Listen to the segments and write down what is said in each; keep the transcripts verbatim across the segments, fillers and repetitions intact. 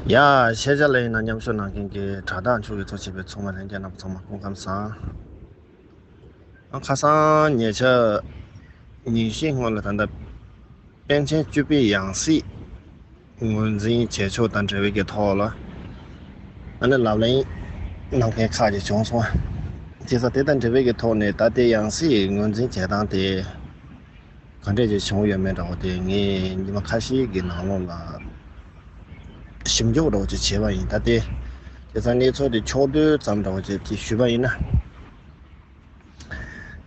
ཡ། ཤེས་བྱ་ལ་ཡིན་ན་མཉམ་ཞུགས་གནང་མཁན་གྱི་དྲ་ཐག་མཆོག་གི་གཙོ་བྱས་པའི་ཚོགས་མི་ལྷན་རྒྱས་རྣམ་པ་ཚང་མ་སྐུ་ཁམས་བཟང་། ཨ། ཁ་སང་ཉེ་ཆར་ཉིན་ཤས་སྔོན་ལ་ད་ལྟ་པཎ་ཆེན་བཅུ་པའི་ཡང་སྲིད་ངོས་འཛིན་བྱེད་ཕྱོགས་དང་འབྲེལ་བའི་གི་ཐོག་ལ་ཨ་ནི་ལབ་གླེང་གནང་མཁན་ཁག་ཅིག་བྱུང་སོང་། བྱས་ཙང་དེ་དང་འབྲེལ་བའི་གི་ཐོག་ནས་ད་ལྟའི་ཡང་སྲིད་ངོས་འཛིན་བྱེད་སྟངས་དེ་ག་འདྲས་ཅིག་བྱུང་ཡོད་མེད་འདྲ་བོ་དེ་ངས་ཉི་མ་ཁ་ཤས་ཀྱི་ནང་ལོགས་ལ་ཞིབ་འཇུག་འདྲ་བོ་ཅིག་བྱས་པ་ཡིན། ད་ལྟའི་བྱས་ཙང་གནས་ཚུལ་དེ་ཕྱོགས་བསྡུས་ཙམ་འདྲ་བོ་ཅིག་ཅིག་ཞུས་པ་ཡིན་ན།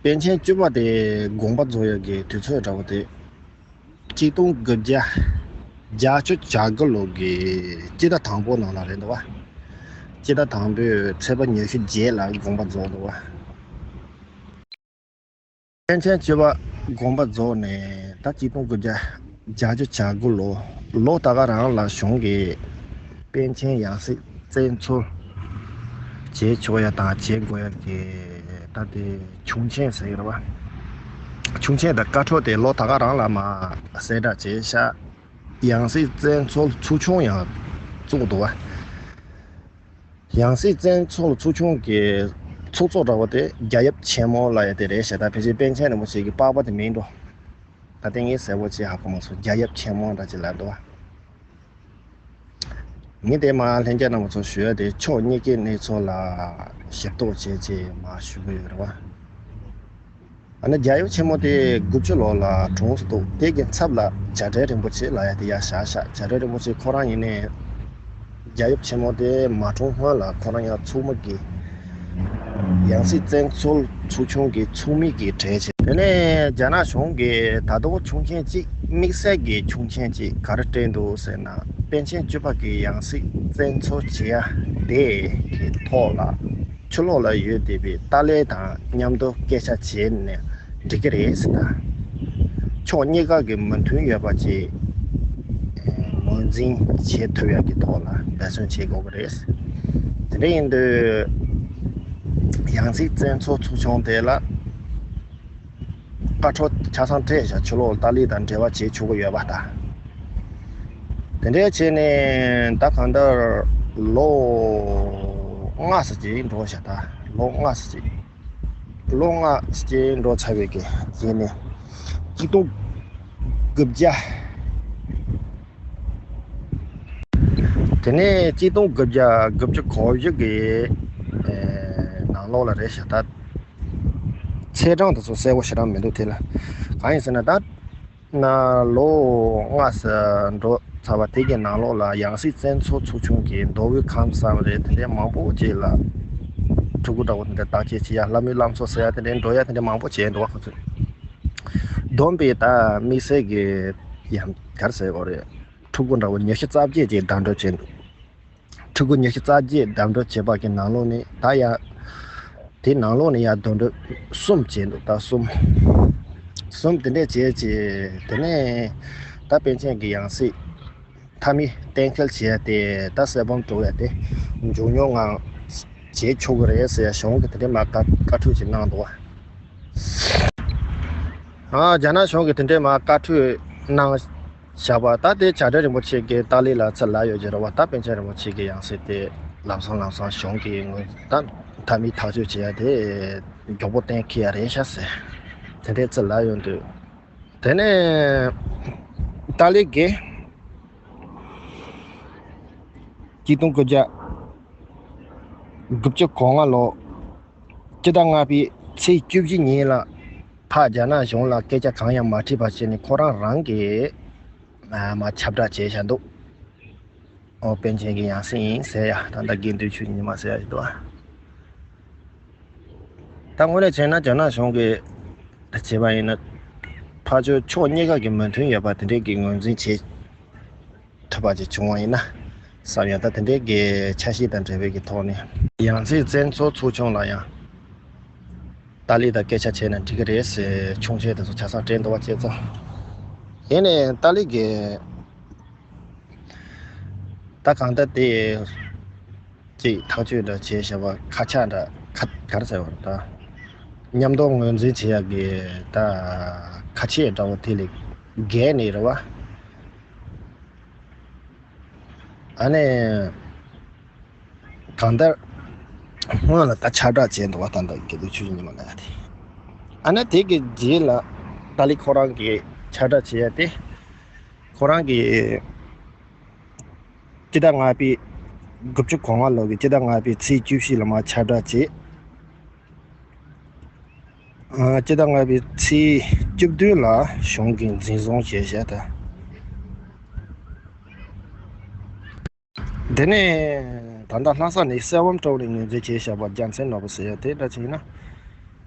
པཎ་ཆེན་བཅུ་པ་དེ་དགོངས་པ་རྫོགས་ཡག་གི་དུས་ཚོད་འདྲ་བོ་དེ་གཅིག་སྟོང་དགུ་བརྒྱ་བརྒྱད་ཅུ་གྱ་དགུ་ལོ་གི་སྤྱི་ཟླ་དང་པོ་ནང་ལ་རེད་འདུག་བ། སྤྱི་ཟླ་དང་པོའི་ཚེས་པ་ཉི་ཤུ་རྗེས་ལ་དགོངས་པ་རྫོགས་འདུག་བ། པཎ་ཆེན་བཅུ་པ་དགོངས་པ་རྫོགས་ནས་ད་གཅིག་སྟོང་དགུ་བརྒྱ་བརྒྱད་ཅུ་གྱ་དགུ་ལོ། ལོ་ད་ག་རང་ལ་གཞུང་གིས་པཎ་ཆེན་ཡང་སྲིད་བཙན་འཚོལ་བྱེད་ཆོག་ཡ་དང་བྱེད་དགོས་ཡ་གི་ད་དེ་ཆོག་མཆན་ཟེར་གི་རེད་བ། ཆོག་མཆན་དང་བཀའ་འཁྲོལ་དེ་ལོ་ད་ག་རང་ལ་མར་གསལ་བསྒྲགས་བྱས་ཤག། ཡང་སྲིད་བཙན་འཚོལ་ཚོགས་ཆུང་ཡང་བཙུགས་འདུག་བ། ཡང་སྲིད་བཙན་འཚོལ་ཚོགས་ཆུང་གི་ཚོགས་གཙོ་འདྲ་བོ་དེ་རྒྱལ་ཡབ་ཆེན་མོ་ལབ་ཡ་དེ་རེད་ཤག། ད་ཕལ་ཆེར་པཎ་ཆེན་རིན་པོ་ཆེ་གི་པགས་པ་དེ་མིན་འགྲོ། ད་ལྟ་ངས་གསལ་པོ་ཅིག་ཧ་གོ་མ་སོང་། རྒྱལ་ཡབ་ཆེན་མོ་འདྲ་ཅིག་ལབ་འདུག་བ། ངས་དེ་མར་ལྷན་རྒྱས་རྣམ་པ་ཚོར་ཞུ་ཡ་དེ་ཕྱོགས་གཉིས་ཀའི་གནས་ཚུལ་ལ་ཞིབ་རྟོག་བྱས་བྱས་མར་ཞུ་གི་ཡོད་རེད་བ། ཨ་ནི་རྒྱལ་ཡབ་ཆེན་མོ་དེ་དགུ་བཅུ་ལོ་ལ་གྲོངས་སུ་འདུག། དེ་གི་ཚབ་ལ་བྱ་བྲལ་རིན་པོ་ཆེ་ལབ་ཡ་དེ་ཡར་བཞག་ཤག། བྱ་བྲལ་རིན་པོ་ཆེ་ཁོ་རང་ཡིན་ནའི་རྒྱལ་ཡབ་ཆེན་མོ་དེ་མ་གྲོངས་སྔོན་ལ་ཁོ་རང་ཡང་ཚོགས་མི་གི་ཡང་སྲིད་བཙན་འཚོལ་ཚོགས་ཆུང་གི་ཚོགས་མི་གི་གྲས་བྱས། དེ་ནས་རྒྱ་ནག་གཞུང་གིས་ད་དུང་ཆོག་མཆན་གཅིག་དམིགས་བསལ་གྱི་ཆོག་མཆན་གཅིག་ག་རེ་སྤྲད་འདུག་ཟེར་ན། པཎ་ཆེན་བཅུ་པ་གི་ཡང་སྲིད་བཙན་འཚོལ་བྱེད་ཡ་དེ་གི་ཐོག་ལ་ཕྱི་ལོགས་ལ་ཡོད་བསྡད་པའི་ཏཱ་ལའི་དང་མཉམ་དུ་སྐད་ཆ་བྱས་ནས་འགྲིག་གི་རེད་ཟེར། ད་ཕྱོགས་གཉིས་ཀ་གི་མོས་མཐུན་ཡོད་པ་ཅིག་ངོས་འཛིན་བྱེད་ཐུབ་ཡག་གི་ཐོག་ལ་འབད་བརྩོན་བྱེད་དགོས་ཀྱི་རེད། དེ་འདྲ་ཡིན་དུས་ཡང་སྲིད་བཙན་འཚོལ་ཚོགས་ཆུང་དེ་ལ་བཀའ་འཁྲོལ་ཆ་ཚང་སྤྲད་བཞག། ཕྱི་ལོགས་ཏཱ་ལའི་དང་འབྲེལ་བ་བྱེད་ཆོག་གི་ཡོད་པ་དང་། དེ་འདྲ་བྱས་ནས་ད་གང་ལྟར་ལོ་ལྔ་ཙམ་ཅིག་འགྲོ་བཞག། ད་ལོ་ལྔ་ཙམ་ཅིག་ལོ་ལྔ་ཙམ་ཅིག་འགྲོ་ཚར་བའི་གི་རྗེས་ནས་གཅིག་སྟོང་དགུ་བརྒྱ། དེ་ནས་གཅིག་སྟོང་དགུ་བརྒྱ་དགུ་བཅུ་གོ་བཞི་གི་ཨེ་ནང་ལོགས་ལ་རེད་ཤག། ད་ཚེས་གྲངས་དེ་ཚོ་གསལ་པོ་ཞེ་དྲག་མི་འདུག། དེ་ལ་གང་ཡིན་ཟེར་ན། ད་ན་ལོ་ལྔ་ཙམ་འགྲོ་ཚར་བ་དེ་གི་ནང་ལོགས་ལ་ཡང་སྲིད་བཙན་འཚོལ་ཚོགས་ཆུང་གི་མདོ་དབུས་ཁམས་གསུམ་རེད། དེ་འདྲའི་མང་པོ་ཅིག་ལ་ཕྲུ་གུ་འདྲ་བོ་དེ་འདྲ་བརྟག་དཔྱད་བྱེད་ཡ། བླ་མའི་བླ་མཚོ་ཟེར་ཡ་དེ་འདྲའི་འགྲོ་ཡ་དེ་འདྲའི་མང་པོ་བྱས་འདུག་བ། ཁོ་ཚོས་བསྡོམས་པས་ད་དམིགས་བསལ་གྱི་ཡང་ག་རེ་ཟེར་དགོས་རེད། ཕྲུ་གུ་འདྲ་བོ་ཉི་ཤུ་རྩ་བརྒྱད་ཅིག་བདམས་སྒྲུག་བྱས་འདུག། ཕྲུ་གུ་ཉི་ཤུ་རྩ་བརྒྱད་བདམས་སྒྲུག་བྱས་པ་གི་ནང་ལོགས་ནས་ད་ཡ། དེ་ནང་ལོགས་ནས་ཡ་བདམས་སྒྲུག་གསུམ་བྱས་འདུག། ད་གསུམ། གསུམ་དེ་འདྲས་བྱས་བྱས། དེ་ནས་ད་པཎ་ཆེན་གྱི་ཡང་སྲིད་མཐའ་མའི་གཏན་འཁེལ་བྱས་ཏེ། ད་གསེར་བུམ་དཀྲོལ་ཡ་དེ་མགྱོགས་མྱུར་ངང་བྱེད་ཆོག་གི་རེད་ཟེར་ཡ་གཞུང་གིས་དེ་འདྲས་མར་བཀའ་བཀའ་འཁྲོལ་ཅིག་གནང་འདུག་བ། ཨ། རྒྱ་ནག་གཞུང་གིས་དེ་འདྲས་མར་བཀའ་འཁྲོལ་གནང་བཞག་པ། ད་དེ་བྱ་བྲལ་རིན་པོ་ཆེ་གིས་ཏཱ་ལའི་ལ་ཚུར་ལབ་ཡོད་ཀྱི་རེད་བ། ད་པཎ་ཆེན་རིན་པོ་ཆེ་གི་ཡང་སྲིད་དེ་ལམ་སང་ལམ་སང་གཞུང་གིས་ངོས་ད་མཐའ་མའི་ཐག་གཅོད་བྱེད་ཡ་དེ་མགྱོགས་པོ་གཏན་འཁེལ་ཡ་རེད་ཤག་ཟེར། དེ་འདྲས་ཚུར་ལབ་ཡོང་དུས། དེ་ནས་ཏཱ་ལའི་གིས་གཅིག་སྟོང་དགུ་བརྒྱ་དགུ་བཅུ་གོ་ལྔ་ལོ་སྤྱི་ཟླ་ལྔ་པའི་ཚེས་བཅུ་བཞི་ཉིན་ལ་ཕར་རྒྱ་ནག་གཞུང་ལ་སྐད་ཆ་གང་ཡང་མ་དྲིས་པ་བྱས་ནས་ཁོ་རང་རང་གིས་མར་ཁྱབ་བསྒྲགས་བྱས་བཞག་འདུག། ཨོ། པཎ་ཆེན་གྱི་ཡང་སྲིད་ཡིན་ཟེར་ཡ། ད་ལྟ་དགེ་འདུན་ཆོས་ཀྱི་ཉི་མ་ཟེར་ཡ་ཞིག་འདུག། ད་དངོས་གནས་བྱས་ན་རྒྱ་ནག་གཞུང་གིས་བྱས་པ་ཡིན་ན། ཕར་ཕྱོགས་ཕྱོགས་གཉིས་ཀ་གི་མོས་མཐུན་ཡོད་པ་དེ་འདྲས་ཀྱི་ངོས་འཛིན་བྱེད་ཐུབ་པ་ཅིག་བྱུང་བ་ཡིན་ན་བསམ་ཡ། ད་དེ་འདྲའི་གི་འཆར་གཞི་དང་འབྲེལ་བའི་གི་ཐོག་ནས་ཡང་སྲིད་བཙན་འཚོལ་ཚོགས་ཆུང་ལ་ཡང་ཏཱ་ལའི་དང་སྐད་ཆ་བྱས་ན་འགྲིག་གི་རེད་ཟེར་ཆོག་མཆན་དེ་ཚོ་ཆ་ཚང་སྤྲད་འདུག་བ། བྱས་ཙང་ཡིན་ནའི་ཏཱ་ལའི་གི་ད་གང་ལྟར་དེ་ཅིག་ཐག་གཅོད་འདྲ་བྱས་བཞག་པ། ཁ་ཆག་འདྲ། ཁ་ག་རེ་ཟེར་བ་རེད། ད་མཉམ་དུ་ངོས་འཛིན་བྱེད་ཡག་གི་ད་ཁ་ཆད་འདྲ་བོ་དེ་ལས་བརྒལ་ནས་རེད་བ། ཨ་ནི་གང་ལྟར་སྔོན་ལ་ད་ཁྱབ་བསྒྲགས་བྱས་འདུག་བ། ད་ལྟ་དགེ་ལུགས་ཆོས་ཀྱི་ཉི་མ་ལ་ཡ་དེ། ཨ་ནི་དེ་གི་རྗེས་ལ་ཏཱ་ལའི་ཁོ་རང་གིས་ཁྱབ་བསྒྲགས་བྱས་ཡ་དེ། ཁོ་རང་གིས་སྤྱི་ཟླ་ལྔ་པའི་དགུ་བཅུ་གོ་ལྔ་ལོ་གི་སྤྱི་ཟླ་ལྔ་པའི་ཚེས་བཅུ་བཞི་ལ་མར་ཁྱབ་བསྒྲགས་བྱས། ཨ། སྤྱི་ཟླ་ལྔ་པའི་ཚེས་བཅུ་བདུན་ལ་གཞུང་གིས་འཛིན་བཟུང་བྱས་བཞག་ད། དེ་ནས་ད་ལྟ་ལྷ་ས་ནས་གསེར་ཝང་ཀྲོའུ་ནས་ངོས་འཛིན་བྱས་བཞག་པ་རྒྱལ་མཚན་ནོར་བུ་ཟེར་ཡ་དེ་འདྲ་ཅིག་ཡིན་ན།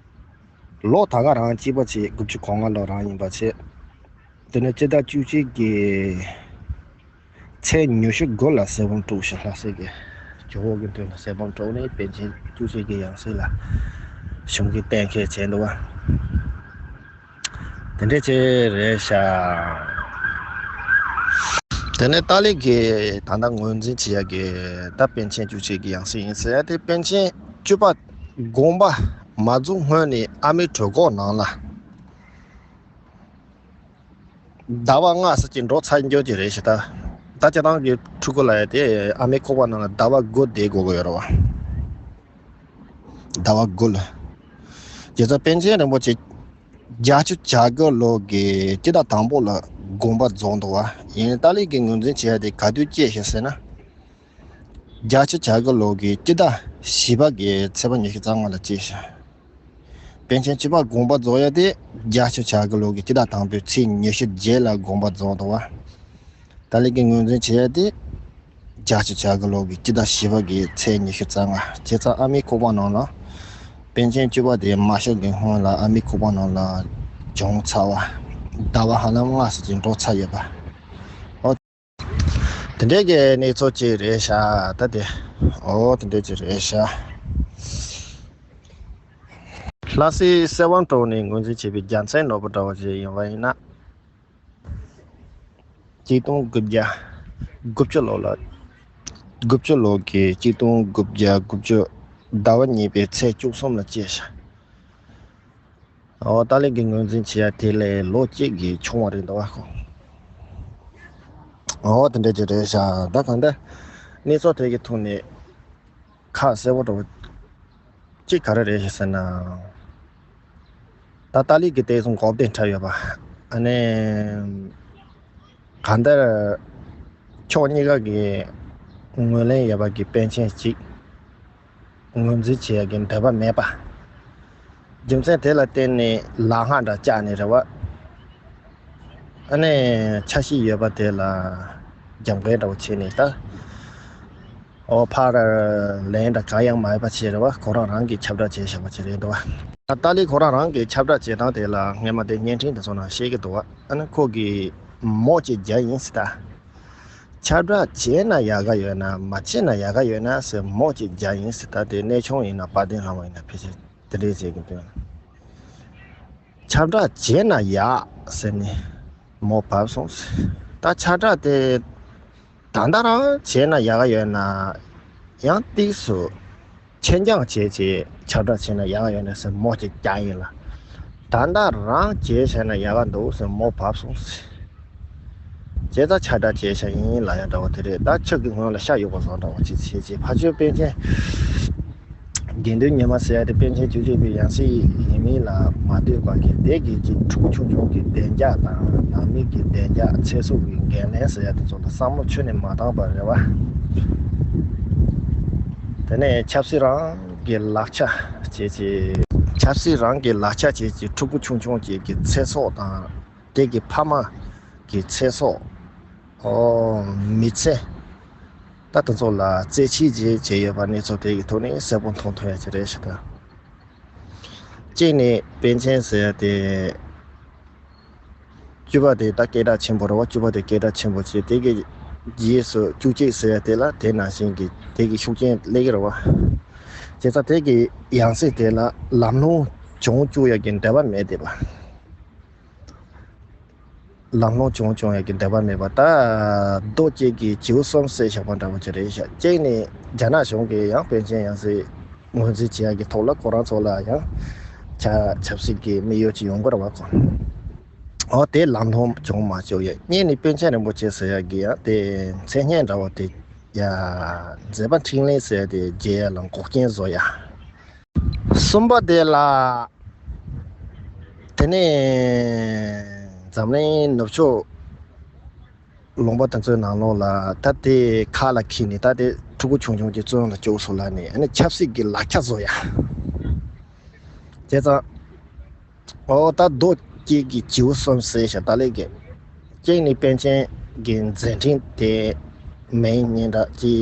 ལོ་ད་ག་རང་གཅིག་པ་བྱས། དགུ་བཅུ་གོ་ལྔ་ལོ་རང་ཡིན་པ་བྱས། དེ་ནས་སྤྱི་ཟླ་བཅུ་གཅིག་གི་ཚེས་ཉི་ཤུ་དགུ་ལ་གསེར་ཝང་ཀྲོའུ་ཞེས་ལྷ་སའི་གི་ཇོ་བོ་གི་མདུན་ལ་གསེར་ཝང་ཀྲོའུ་ནས་པཎ་ཆེན་བཅུ་གཅིག་གི་ཡང་སྲིད་ལ་གཞུང་གིས་གཏན་འཁེལ་བྱས་འདུག་བ། དེ་འདྲས་ཅིག་རེད་ཤག་དེ་ནས་ཏཱ་ལའི་གིས་ད་ལྟ་ངོས་འཛིན་བྱེད་ཡ་གི་ད་པཎ་ཆེན་བཅུ་གཅིག་གི་ཡང་སྲིད་ཡིན་ཟེར་ཡ་དེ། པཎ་ཆེན་བཅུ་པ་དགོངས་པ་མ་རྫོགས་སྔོན་ནས་ཨ་མའི་གྲོད་ཁོག་ནང་ལ། ཟླ་བ་ལྔ་ཙམ་ཅིག་འགྲོ་ཚར་འགྱོ་གི་རེད་ཤག་ད་ད་སྤྱིར་བཏང་གི་ཕྲུ་གུ་ལབ་ཡ་དེ་ཨ་མའི་ཁོག་པ་ནང་ལ་ཟླ་བ་དགུ་བསྡད་དགོས་ཀྱི་ཡོད་རེད་བ། ཟླ་བ་དགུ་ལ། རྗེ་བཙུན་པཎ་ཆེན་རིན་པོ་ཆེ་བརྒྱད་ཅུ་གྱ་དགུ་ལོ་གི་སྤྱི་ཟླ་དང་པོ་ལ་དགོངས་པ་རྫོགས་འདུག་བ། ཡིན་ནའི་ཏཱ་ལའི་གིས་ངོས་འཛིན་བྱེད་ཡ་དེ་ག་དུས་སྐྱེས་ཤག་ཟེར་ན། བརྒྱད་ཅུ་གྱ་དགུ་ལོ་གི་སྤྱི་ཟླ་བཞི་པ་གི་ཚེས་པ་ཉི་ཤུ་རྩ་ལྔ་ལ་སྐྱེས་ཤག་པཎ་ཆེན་བཅུ་པ་དགོངས་པ་རྫོགས་ཡ་དེ་བརྒྱད་ཅུ་གྱ་དགུ་ལོ་གི་སྤྱི་ཟླ་དང་པོའི་ཚེས་ཉི་ཤུ་བརྒྱད་ལ་དགོངས་པ་རྫོགས་འདུག་བ། ཏཱ་ལའི་གིས་ངོས་འཛིན་བྱེད་ཡ་དེ་བརྒྱད་ཅུ་གྱ་དགུ་ལོ་གི་སྤྱི་ཟླ་བཞི་པ་གི་ཚེས་ཉི་ཤུ་རྩ་ལྔ། བྱས་ཙང་ཨ་མའི་ཁོག་པ་ནང་ལ་པཎ་ཆེན་བཅུ་པ་དེ་མ་གཤེགས་ཀྱི་སྔོན་ལ་ཨ་མའི་ཁོག་པ་ནང་ལ་བྱུང་ཚར་བ། ཟླ་བ་ཧ་ལམ་ལྔ་ཙམ་ཅིག་འགྲོ་ཚར་ཡོད་པ། ཨོ། དེ་འདྲའི་གི་གནས་ཚུལ་ཅིག་རེད་ཤག་ད་དེ། ཨོ། དེ་འདྲའི་ཅིག་རེད་ཤག་ལྷ་སའི་གསེར་ཝང་ཀྲོའུ་ནས་ངོས་འཛིན་བྱས་པའི་རྒྱལ་མཚན་ནོར་བུ་འདྲ་བོ་ཅིག་ཡིན་པ་ཡིན་ན། གཅིག་སྟོང་དགུ་བརྒྱ་དགུ་བཅུ་ལོ་ལ། དགུ་བཅུ་ལོ་གི་གཅིག་སྟོང་དགུ་བརྒྱ་དགུ་བཅུ་ཟླ་བ་གཉིས་པའི་ཚེས་བཅུ་གསུམ་ལ་སྐྱེས་ཤག་ཨོ། ཏཱ་ལའི་གིས་ངོས་འཛིན་བྱེད་ཡ་དེ་ལས་ལོ་གཅིག་གི་ཆུང་བ་རེད་འདུག་བ་ཁོ། ཨོ། དེ་འདྲ་ཅིག་རེད་ཤག་ད་གང་ལྟར་གནས་ཚུལ་དེ་གི་ཐོག་ནས་ཁ་གསལ་པོ་འདྲ་བོ་གཅིག་ག་རེ་རེད་ཟེར་ན། ད་ཏཱ་ལའི་གིས་དེ་ཚོ་འགོག་བདེན་འཁྲབ་ཡོད་པ། ཨ་ནི་གང་ལྟར་ཕྱོགས་གཉིས་ཀ་གི་ངོས་ལེན་ཡོད་པ་གི་པཎ་ཆེན་གཅིག་ངོས་འཛིན་བྱེད་ཡ་གི་འདོད་པ་མེད་པ། རྒྱུ་མཚན་དེ་ལ་བརྟེན་ནས་ལག་སྔགས་འདྲ་བཅག་ནས་རེད་བ། ཨ་ནི་ཆ་ཤས་ཡོད་པ་དེ་ལ་རྒྱབ་འགལ་འདྲ་བོ་བྱས་ནས་ད། ཨོ། ཕར་ལན་འདྲ་གང་ཡང་མ་ཡོད་པ་བྱས་རེད་བ། ཁོ་རང་རང་གིས་ཁྱབ་བསྒྲགས་བྱས་བཞག་པ་ཅིག་རེད་འདུག་བ། ད་ཏཱ་ལའི་ཁོ་རང་རང་གིས་ཁྱབ་བསྒྲགས་བྱེད་སྟངས་དེ་ལ་སྔས་མ་དེ་བརྙན་འཕྲིན་དེ་ཚོ་ནང་བཤད་ཀྱི་འདུག་བ། ཨ་ནི་ཁོ་གིས་མོ་གཅིག་རྒྱག་ཡིན་ཟེར་ད། ཁྱབ་བསྒྲགས་བྱས་ན་ཡག་ག་ཡོད་ན་མ་བྱས་ན་ཡག་ག་ཡོད་ན་ཟེར་མོ་གཅིག་རྒྱག་ཡིན་ཟེར་ད། དེ་གནས་ཆུང་ཡིན་ན་དཔལ་ལྡན་ལྷ་མོ་ཡིན་ན་ཕལ་ཆེར་དེ་འདྲས་བྱེད་ཀྱི་འདུག་ཁྱབ་བསྒྲགས་བྱས་ན་ཡག་ཟེར་ནས་མོ་བབས་སོང་ཟེར། ད་ཁྱབ་བསྒྲགས་དེ་ད་ལྟ་རང་བྱས་ན་ཡག་ག་ཡོད་ན། ཡང་ཏིག་སུ་ཆེན་རྐྱང་བྱས་བྱས་ཁྱབ་བསྒྲགས་བྱས་ན་ཡག་ག་ཡོད་ན་ཟེར་མོ་གཅིག་རྒྱག་ཡིན་ལ། ད་ལྟ་རང་བྱས་བྱས་ན་ཡག་ག་འདུག་ཟེར་མོ་བབས་སོང་ཟེར། བྱས་ཙང་ཁྱབ་བསྒྲགས་བྱས་བྱས་ཡིན་ལབ་ཡ་འདྲ་བོ་དེ་རེད། ད་ཆུ་གི་སྔོན་ལ་ཤ་ཡོད་པ་བཟོ་འདྲ་བོ་ཅིག་བྱས་བྱས་ཕར་ཕྱོགས་པཎ་ཆེན་དགེ་འདུན་ཉི་མ་ཟེར་ཡ་དེ་པཎ་ཆེན་བཅུ་གཅིག་པའི་ཡང་སྲིད་ཡིན་མིན་ལ་མ་ལྟོས་པ་གི་དེ་གི་ཅིག་ཕྲུ་གུ་ཆུང་ཆུང་གི་བདེ་འཇགས་དང་ནང་མི་གི་བདེ་འཇགས་ཚེ་སྲོག་གི་འགན་ལེན་ཟེར་ཡ་དེ་ཚོ་ལ་བསམ་བློ་ཁྱོན་ནས་མ་བཏང་པ་རེད་བ། དེ་ནས་ཆབ་སྲིད་རང་གི་ལག་ཆ་བྱས་ཀྱི། ཆབ་སྲིད་རང་གི་ལག་ཆ་བྱས་ཀྱི་ཕྲུ་གུ་ཆུང་ཆུང་ཅིག་གི་ཚེ་སྲོག་དང་། དེ་གི་ཕ་མ་གི་ཚེ་སྲོག་ཨོ། མི་ཚེ། ད་དེ་ཚོ་ལ་རྩེད་ཆས་བྱས་བྱས་ཡོད་པ་གནས་ཚུལ་དེ་གི་ཐོག་ནས་གསལ་པོ་མཐོང་ཐུབ་ཡ་ཅིག་རེད་ཤག་ད། གཅིག་ནས་པཎ་ཆེན་ཟེར་ཡ་དེ། བཅུ་པ་དེ་ད་སྐད་གྲགས་ཆེན་པོ་རེད་བ། བཅུ་པ་དེ་སྐད་གྲགས་ཆེན་པོ་བྱས། དེ་གི་རྗེས་སུ་བཅུ་གཅིག་ཟེར་ཡ་དེ་ལ་དེ་ནང་བཞིན་གྱི་དེ་གི་ཤུགས་རྐྱེན་སླེབས་ཀྱི་རེད་བ། བྱས་ཙང་དེ་གི་ཡང་སྲིད་དེ་ལ་ལམ་ལྷོང་བྱུང་བཅུག་ཡ་གི་འདོད་པ་མེད་བསྡད་པ། ལམ་ལྷོང་བྱུང་བྱུང་ཡ་གི་འདོད་པ་མེད་པ། ད་རྡོ་གཅིག་གིས་བྱེའུ་གསུམ་བསད་བཞག་པ་འདྲ་བོ་ཅིག་རེད་ཤག་གཅིག་ནས་རྒྱ་ནག་གཞུང་གིས་ཡང་པཎ་ཆེན་ཡང་སྲིད་ངོས་འཛིན་བྱེད་ཡ་གི་ཐོག་ལ་ཁོ་རང་ཚོ་ལ་ཡང་ཆ་ཆབ་སྲིད་ཀྱི་དམིགས་ཡུལ་ཅིག་ཡོང་གི་རེད་བ་ཁོ། འོ་དེ་ལམ་ལྷོང་བྱུང་མ་བཅུག་ཡ། གཉིས་ནས་པཎ་ཆེན་རིན་པོ་ཆེ་ཟེར་ཡ་གི་ཡང་དེ་མཚན་སྙན་འདྲ་བོ་དེ། ཡ། མཛད་པ་འཕྲིན་ལས་ཟེར་ཏེ་རྒྱལ་ལ་འགོག་རྐྱེན་བཟོ་ཡ། གསུམ་པ་དེ་ལ། དེ་ནས་འཛམ་གླིང་ནུབ་ཕྱོགས་ལུང་པ་དེ་ཚོའི་ནང་ལོགས་ལ་ད་དེ་ཁ་ལ་འཁྱེར་ནས། ད་དེ་ཕྲུ་གུ་ཆུང་ཆུང་གི་བཙོན་ལ་བཅུག་སོང་ལབ་ནས། ཨ་ནི་ཆབ་སྲིད་ཀྱི་ལག་ཆ་བཟོ་ཡ། བྱས་ཙང་། ཨོ་ད་རྡོ་སྐྱེས་ཀྱི་བྱིའུ་གསུམ་ཟེར་ཞིག་ད་ལས་ཀྱི། གཅིག་ནི་པཎ་ཆེན་གྱི་མཛད་འཕྲིན་དེ་མིང་སྙན་གྲགས་ཀྱི་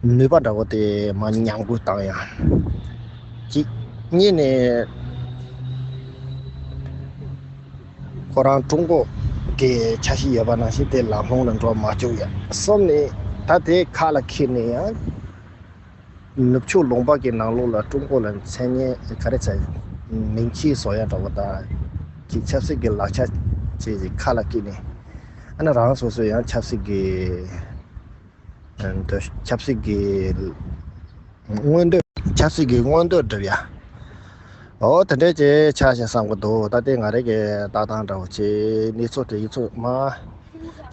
ནུས་པ་འདྲ་བོ་དེ་མར་ཉམས་རྒུད་བཏང་ཡ། གཅིག་གཉིས་ནས་ཁོ་རང་ཀྲུང་གོ་གི་ཆ་ཤས་ཡོད་པ་ནང་བཞིན་དེ་ལམ་ལྷོང་ལ་འགྲོ་མ་བཅུག་ཡ། གསུམ་ནས་ད་དེ་ཁ་ལ་འཁྱེར་ནས་ཡང་། ནུབ་ཕྱོགས་ལུང་པ་གི་ནང་ལོགས་ལ་ཀྲུང་གོ་ལ་མཚན་སྙན་ག་རེ་ཟེར། མིང་ཆད་བཟོ་ཡ་འདྲ་བོ་དང་། གི་ཆབ་སྲིད་ཀྱི་ལག་ཆ་བྱས་ཀྱི་ཁ་ལ་འཁྱེར་ནས། ཨ་ནི་རང་སོ་སོའི་ཡང་ཆབ་སྲིད་ཀྱི་འདོད། ཆབ་སྲིད་ཀྱི་མངོན་འདོད། ཆབ་སྲིད་ཀྱི་མངོན་འདོད་སྒྲུབ་ཡ། ཨོ་དེ་འདྲས་ཀྱི་ཆ་ཞིག་བསམ་གི་འདུག་ད་ལྟའི་ང་རང་གི་ལྟ་སྟངས་འདྲ་བོ་བྱས། གནས་ཚུལ་དེ་ཡིག་ཚོགས་མ་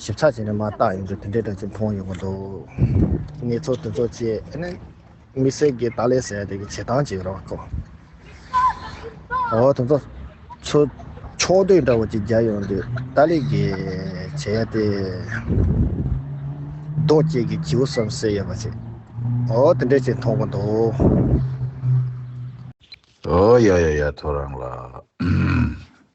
ཞིབ་ཚགས་བྱས་ནས་མ་བལྟས་ཡོང་དུས་དེ་འདྲས་འདྲ་ཅིག་མཐོང་ཡོང་གི་འདུག་གནས་ཚུལ་དེ་ཚོ་བྱས། ཨ་ནི་དམིགས་བསལ་གྱི་ཏཱ་ལའི་ཟེར་ཡ་དེ་གི་བྱེད་སྟངས་ཅིག་རེད་བ་ཁོ། ཨོ་དེ་ཚོ་ཚོ་ཕྱོགས་བསྡུས་འདྲ་བོ་ཅིག་རྒྱག་ཡོང་དུས། ཏཱ་ལའི་གི་བྱེད་ཡ་དེ་རྡོ་སྐྱེས་ཀྱི་བྱིའུ་གསུམ་ཟེར་ཡོད་པ་ཅིག་ཨོ་དེ་འདྲས་ཅིག་མཐོང་གི་འདུག་ཨོ་ཡ་ཡ་ཡ། ཐོ་རངས་ལགས།